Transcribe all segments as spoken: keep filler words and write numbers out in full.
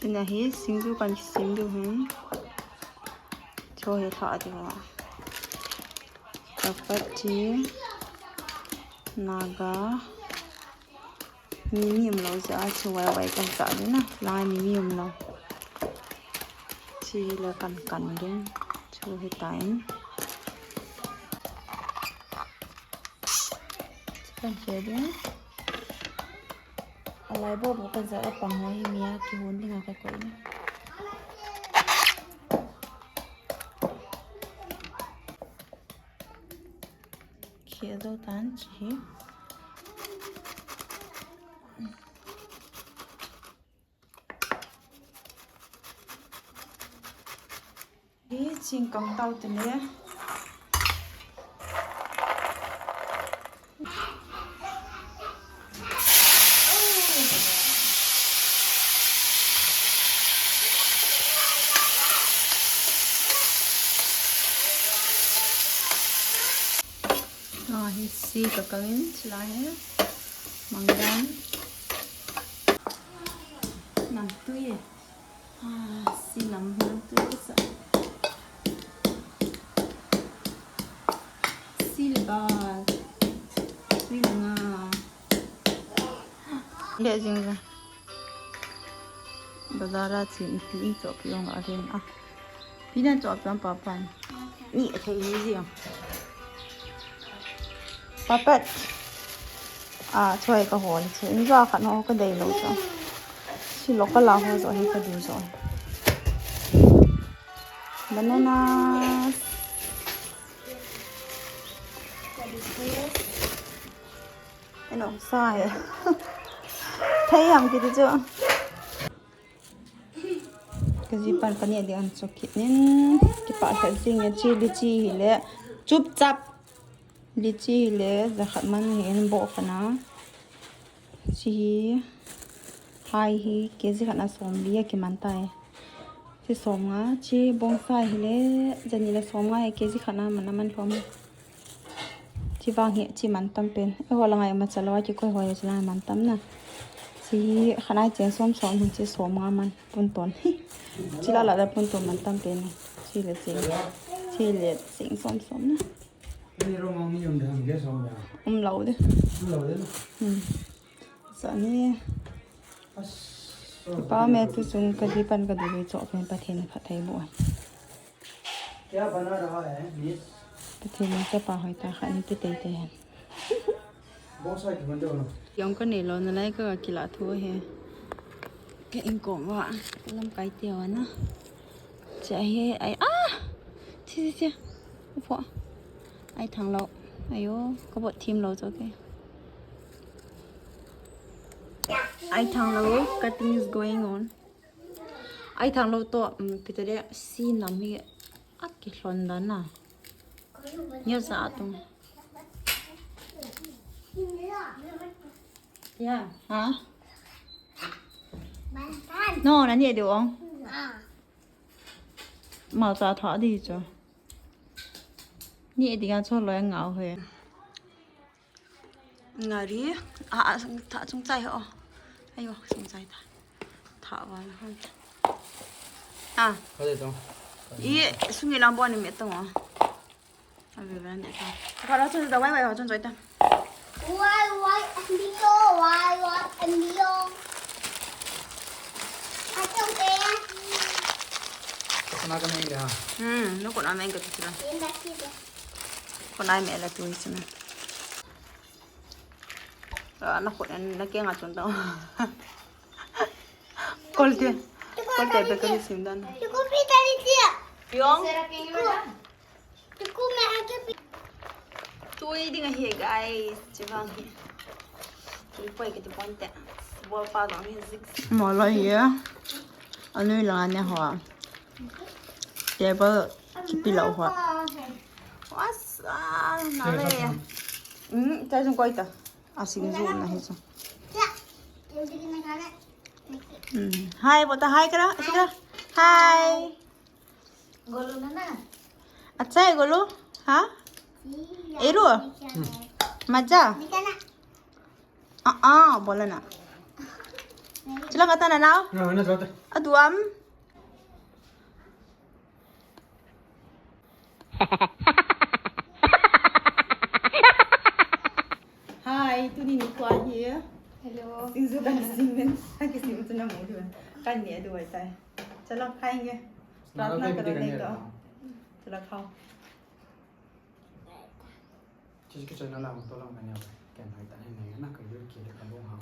Ina hi singju kan kisem diu hin. Cho hi tha diu a. Chapati, Naga, mimi umlou jeh a chu wai wai kan sa diu na. Lai mimi umlou. Chu hi la kan kan ding. Chu hi tain. Kan che ding. Alai bo bo kan sa a pang ho hi mi a kihon ding a ka koi na. Khel dou tan chi hi. Hi ching kang tau te ne. Ah, hi si ka kangin chila he. Mangdan. Nam tui. Ah, si nam, nam tui sa. Si le ba. Tui le nga. Le jing le. Bazar a chin ipi in chop jong a rin a. Pi nan chop jong papan. Ni a thei ni jia. Papat. A, choi ka hol. Chu in ja khat ho ka dei lo chu. Si lo ka la ho jo hi ka du jo. Bananas. Eno, sa he. Thei ham kiti chu. Ka jipan ka neh ding an chok kit nin, kipah lheh jing e, chi lychee hi le, chupchap. Lychee hi le, jakhat man hi in boh khat na. Chi hi, hai hi, K G khat na som li a kiman tai. Chi som nga, chi bonsai hi le, jani le som nga hi, K G khat na man na man lhom. Chi vang hi, chi man tam pen. Eiho langa ima chalou a kikoi ho hi chi langa man tam na. Chi hi khanai cheng som som hin chi som nga man pun ton. Chi la la da pun ton man tam pen. Chi le cheng. Chi le cheng som som na. Ni ro mang ni um de ham ge som ya. Um lou de. Um lou de. Hmm. Sa ni. As. Pa me tu chung ka jipan ka du cho pen Pathen phatthei boh. क्या बना रहा है, miss? Pathen in chapa hoi tah khat in ti tei tei hen. Bonsai ki man deu na. Jong ka nei lou na lai ka kila thu he. Ka in kom va. Lamkai te va na. Cha he ai a. Chi chi chi. Upho. Ai thang lou. Ayo, ka bot thim lou cho ke. Ai thang lou. Cutting is going on. Ai thang lou to, um, pitale si nam hi a kilhon dan na. Nyo sa atung. Ya, ha? No, na ni de ong. Mau cha tha di cho. Ni e dinga cho lo ngau he. Ngari, a, a, sung, tha, sung chai ho. Ayo, sung chai ta. Tha wa la han. A. Ka de tong. I, sung i lam bo ni me tong a. A ve ve ni ta. Ka la chun da wai wai ho chun chai ta. Wai wai and yo, wai wai and yo. A chong te. Ko na ka me le ha. Hmm, no ko na me ka tu la. Ko na me la tu isna. Ah, na khut na, na kenga chun tao. Kolte. Kolte bakery sim dan. Yong. Tui ding ahi, guys. Chivang hi. Tui poi kati ponte. Bol pa dong hi zik. Mo lo hi. Anui la ne ho. Table kipi lo ho. Wasa, na le. Hmm, ta jong koi ta. Asing ju na hi chu. Hmm. Hi, bota hi kara. Kara. Hi. Golu na na. Acha golu. Ha? Eru. Maja. Ah, ah, bola na. Chila kata na nau. Na, na, na. Aduam. Hi, tuni nikho hi. Hello. Singju kasim in, kasim chu namu diu. Kani adu ai tai. Chalo, khaenge. Prarthana karo nei to. Chalo, khao. Chichi kichoi na lang to lang kani. Ken hai ta nei nei na ka yu ki de ka bong ha.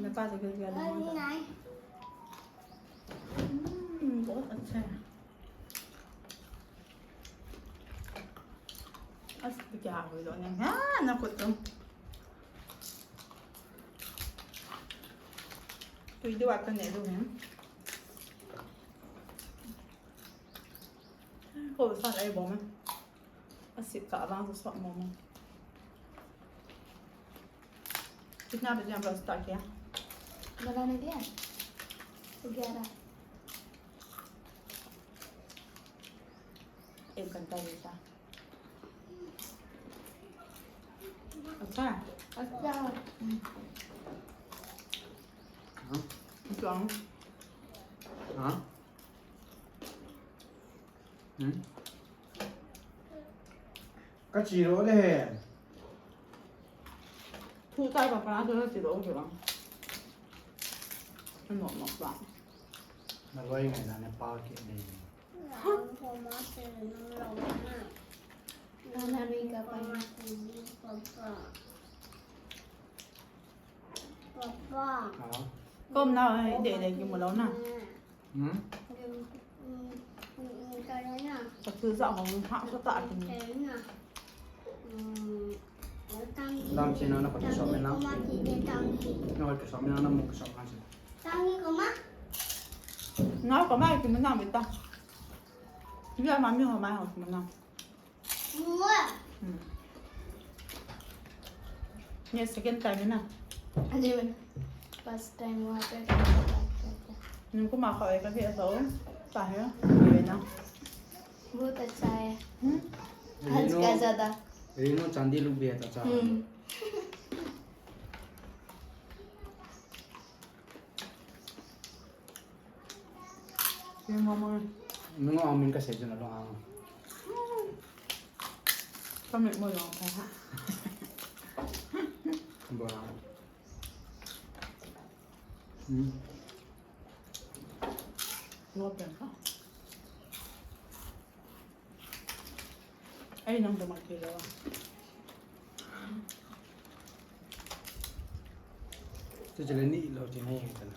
Na pa to ke ga. Hmm, bahut acha hai. As kya hoi lo ne. Ha, na khut to. Tui diu atan ne lu ne. Ko sa ai bom. Asip ka abang sa sot mo mo. कितना बजे हम लोग स्टार्ट किया? बनाने दिया? ग्यारह। एक घंटा जैसा। अच्छा है? अच्छा। हाँ? अच्छा। हाँ? Hmm? Ka chi lo le he. Thu tai pa pa na chu chi lo chu. No, no, pa. Na loi ngai na ne pa ki ne. Papa. Papa. Kom na, eh, de de ki mo lo na. Hmm? Ka chu za hong ha sa ta ki. Dam chi na na pa ki so me na. Na ki so me na na mo ki so ma chi. Na ko ma ki mo na me ta. Ya ma mi ho ma ho ki mo na. Hmm. Ye second time na. Aji man. First time hua pe. Nung ko ma kha e ka ke so. Ta he. Ye na. बहुत अच्छा है। Hmm? आज का ज्यादा। Reno chandi look bhi hai ta cha. Hmm. Nunga amin ka sei jun along ang. Kami mo long pa ha. Ba. Hmm. Lo pen ka. Ai, nang damak kilo. Tu jalan ni lo ti nai kan.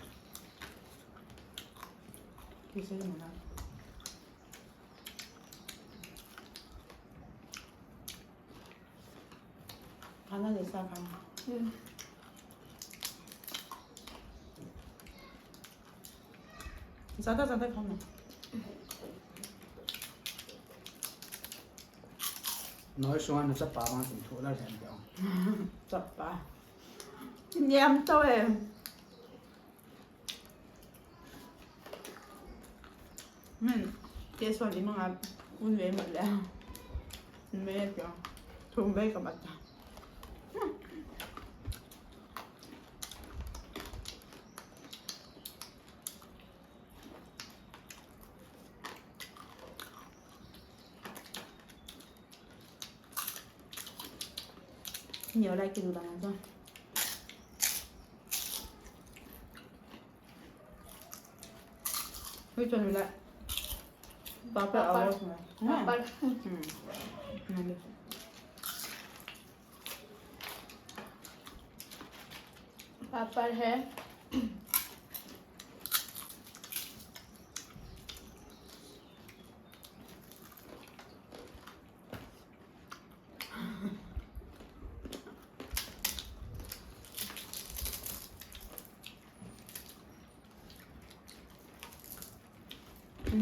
Kisa ni na. Kana de sa kan. Hmm. Jada, jada khao na. Noi sunga na chapa ma tum thu la jan pia. Chapa. Niam to e. Hmm. Te so ni ma un ve ma le. Me pia. Thum ve ka ma ta. Nhiều like cái gì bằng cho. Hui cho lại. Papa. Papa. Papa. Hmm. Nanti. पापड़ है।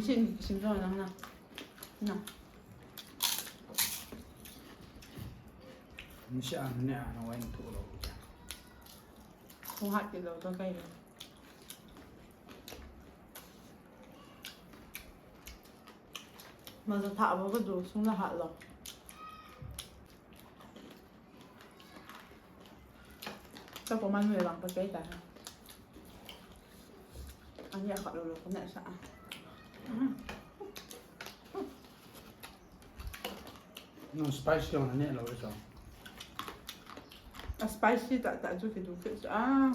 Sim, sim, sim, na, na. Na. Sim, ah, ne, ah, na, wai, tu, lo. Kung hat, lo, to, kai, lo. Maza tha, ba, ba, du, sung, la, hat, lo. Ka ko man me bang pa kai ta. Ani a khat lou lou ko na sa. No spicy on ne lou so. A spicy ta ta ju ki du ki sa.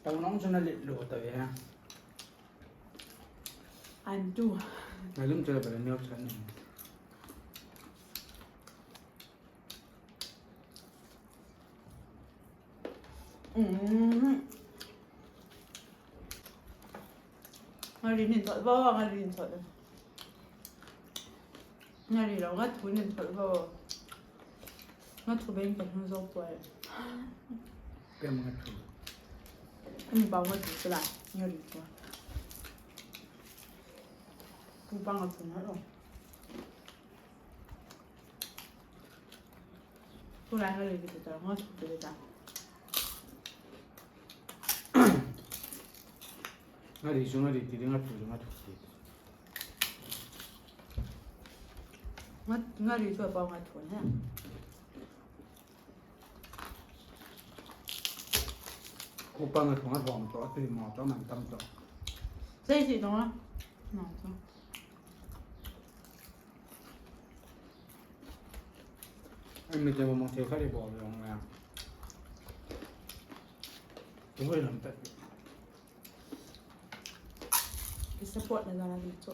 Tau nong chuna lit lo ta ve ha. I'm too. Ngai lum chula bala neo chan. Mm. Ngari nin thot bo, ngari nin thot. Ngari lo, nga thu nin thot bo. Nga thu beng ka hung zo poi. Pem nga thu. Ani ba nga thu sila, ngari thu. Thu ba nga thu na lo. Tulai ngari kita, nga thu kita. Ngari su ngari ti nga thu nga thu ti. Nga, ngari su pa nga thu na. Ko pa nga thu nga thu to, ati mo to, man tam to. Sai si to nga. No to. Ai, mi te mo mo te kha le bo le ong ya. Tu lam ta. Ki support na na ni cho.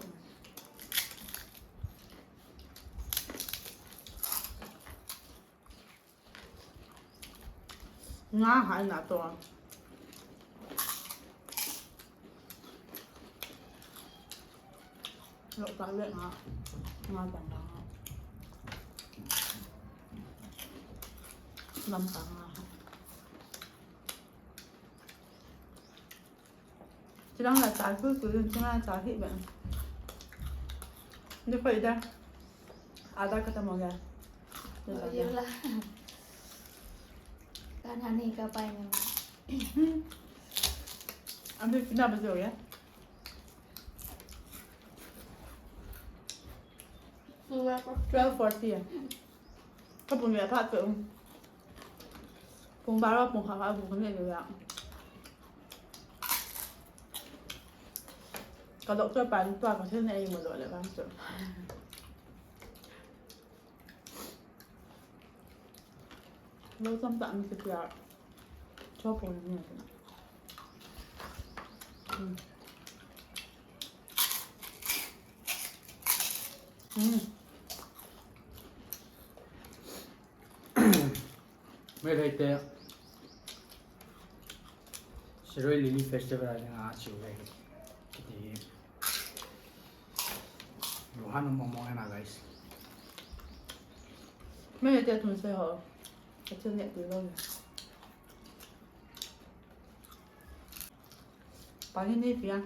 Nga hai na to. Lo ka le nga. Nga ta nga. Lam ta nga. Chilang la cha ku ku, chilang la cha hi ba. Ni ko ida. Ada kata mo ga. Yola. Kana ni ka pai na. Ambil pina ba jo ya. Twelve forty ya. Ka pung ya pha tu. Pung baro pung kha kha pung ne ya. Ka doctor pa ni tua ka thil ne ai mo lo le bang chu. Lo tam ta ni tia. Cho pung ni. Mm. Mm. Meitei te Shirui Lily Festival a dinga chiu ve kiti hi. Luhan um mong mong na, guys. Meitei te tun se ho. Ka thil neh ti lo le. Pani ni pia.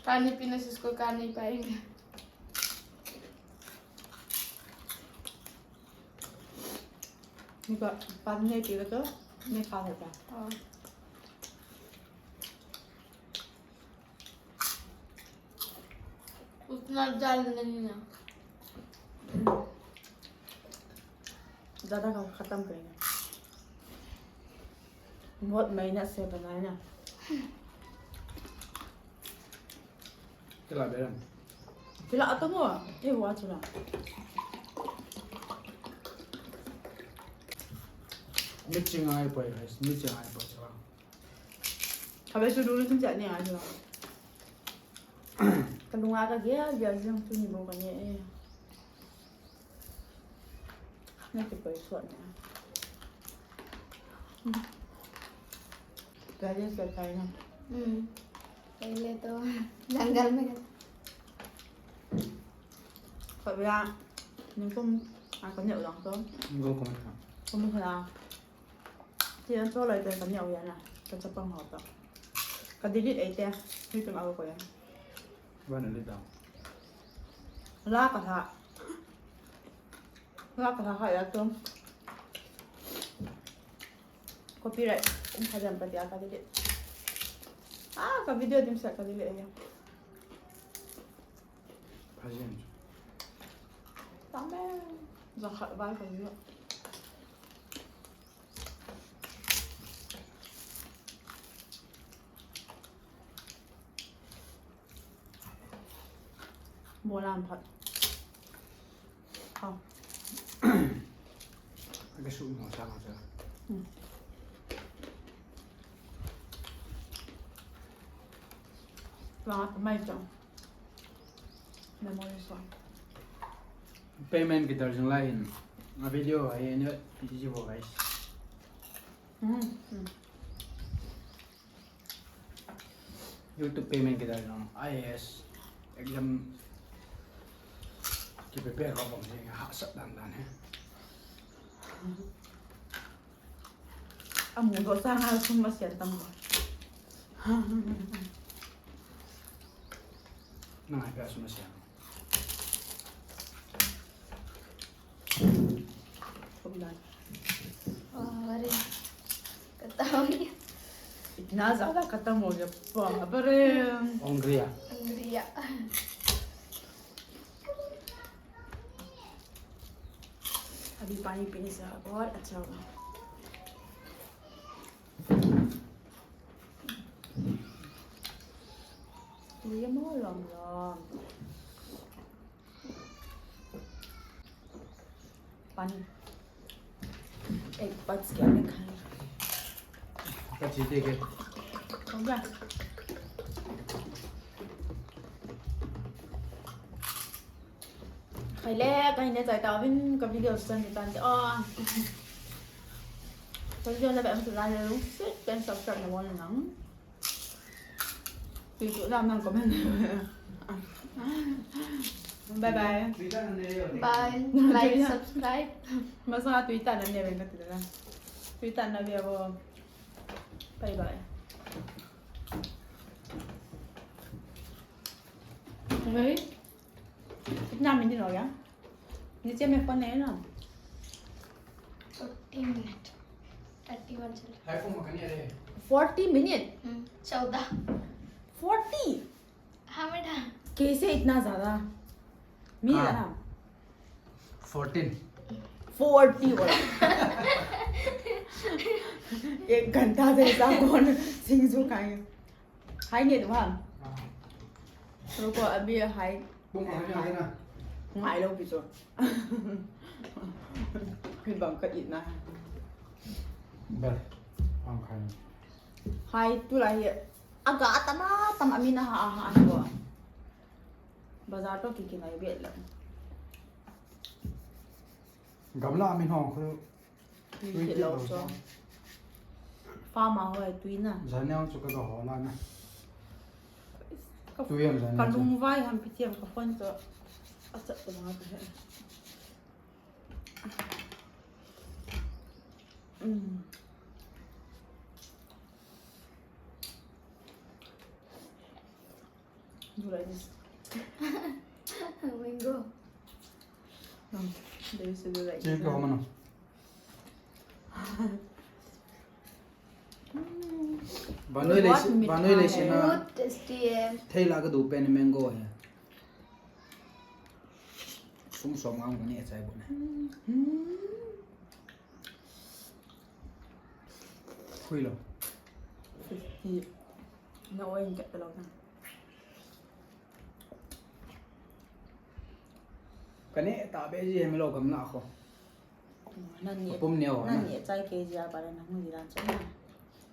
Kani pina sis ko kani pa inga. Ni pa pani ni pia to ni pa ta. Oh. उतना डाल नहीं ना। ज्यादा खा-, खत्म करेंगे। बहुत मेहनत से बनाए ना। Kila beram. Kila atamo, eh, wa chula. Mixing ai poi, guys, mixing ai poi chula. Khabe chu dulu chun chat ne a chu. Ka lunga ka gel gel jong chu ni bo ka ne e. Na ti koi suat ne. Ka je sa kai na. Hmm. Pehle to jungle mein. Khabe a ni kum a ka ne u dang to. Ni kum kum ka. Kum ka. Ti an cho lai te ka neo ya na, ka chapang ho ta. Ka delete ai te, hui tum au ko ya. Ba na le da. La ka ha. La ka ha ha ya to. Copyright. Um, kajam pati a ka delete. Ah, ka video dim sa ka delete ya. Kajam. Tame. Zakhat ba ka video. Bolan phat. Hao. Ka su mo sa ka sa. Hmm. Wa, mai chang. Memory song. Payment kidar jing lai hin. A video ai ne ti ji bo guys. Hmm. Hmm. YouTube payment kidar jong I A S exam ki prepare ka bang jing hahsat dan dan he. Amu doh sanga sum masian tam ko. Nang ai pia sum masian. Sum dan. अरे, खत्म हो गया। इतना ज्यादा खत्म हो गया, बाप रे। उंगलियां। उंगलियां। अभी पानी पीने से बहुत अच्छा होगा। ये मोर लम लम। पानी। एक बच गया, मैं खाऊंगा। अच्छा, ठीक है। हो गया। Khai le, khai ne chai ta vin ka video san ni tan te. Ah. Ka video na ba am sa la le lu. Sit pen subscribe na won nang. Please, nang comment. Bye bye. Bye. Like, subscribe. Masa Twitter na ne ven ka tida. Twitter na via vo. Bye bye. Ready? कितना मिनट हो गया? नीचे में फोन नहीं है ना? Forty minute. Thirty one चल रहा है। Forty minute? हम्म, चौदह। Forty? हाँ बेटा। कैसे इतना ज्यादा? मेरा हाँ। ना। Fourteen. Forty बोला। एक घंटा से ऐसा कौन सिंगजू खाएंगे? Hai ne duhan. Ruko, abhi hai. Bung hai na. Ngai lou pi chu. Pi bang ka it na. Bal. Ang khai. Hai tu la hi. Aga tama tama mi na ha ha ko. Bazar to ki ki nai be la. Gamla mi hong khu. Tui kit lou chu. Farm a hoi tui na. Janel chu ka ga hol a na. Ka, tui am janel ka chu. Lungvai ham pi tiam ka phone chu. A chat chu ma ka he. Mm. Do like this. Mango. No, they used to do like this. Check how many. Vanoi le, vanoi le sina. Tasty eh. Thei la ka du pen mango he. Sum som ang ni chai bo ne. Khui lo. Fifty. Na oin ka lo na. Ka neh tahbeh ji hem lo gamla kho. Nan neh, pum neo, nan neh chai kei ji a pa le nang ji dan chai na.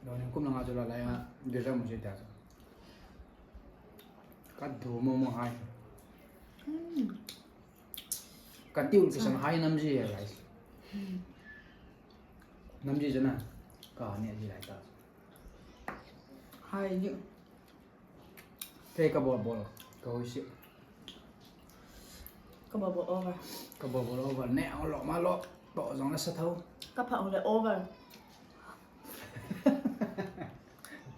Lo ning kum langa chu la lai a, girja mu ji ta. Ka du mo mo hai. Hmm. Ka tiu chu san hai nam ji hai. Hmm. Nam ji chu na. Ka neh ji lai ta. Hai ji. Kei ka bol bol, ka hoisih. Ka bol bol over. Ka bol bol over, ne ang lo ma lo, to jong na sa thau. Ka pha le over.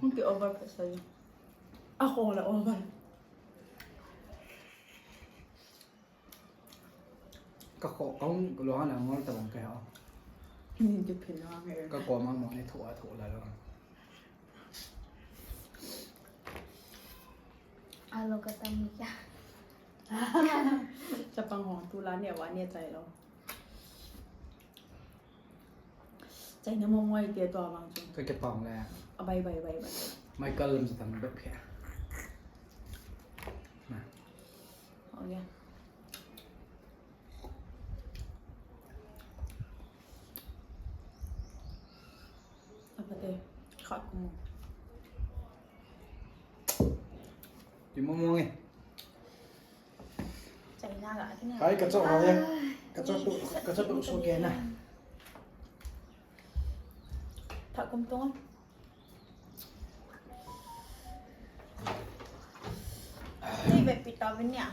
Hung ki over ka sa. A ko le over. Ka kho, ka hung lo ha la ngol ta bang ka ha. Ni ti phin ha nge. Ka ko ma mo ni tho a tho la lo. Alo ka tam ni kya? Chapang ho tu la ne wa ne chai lo. Chai na mo ngoi te to bang chu. Ka ke pang le. A bai bai bai bai. Michael lam sa tang bep kya. Na. Okay. Apa te? Khat ko mo. Ti mo mo nge. China ga kini. Kai ka cho ha ya. Ka cho tu, ka cho tu so ke na. Tha kum tong. Ni be pi ta bin ya.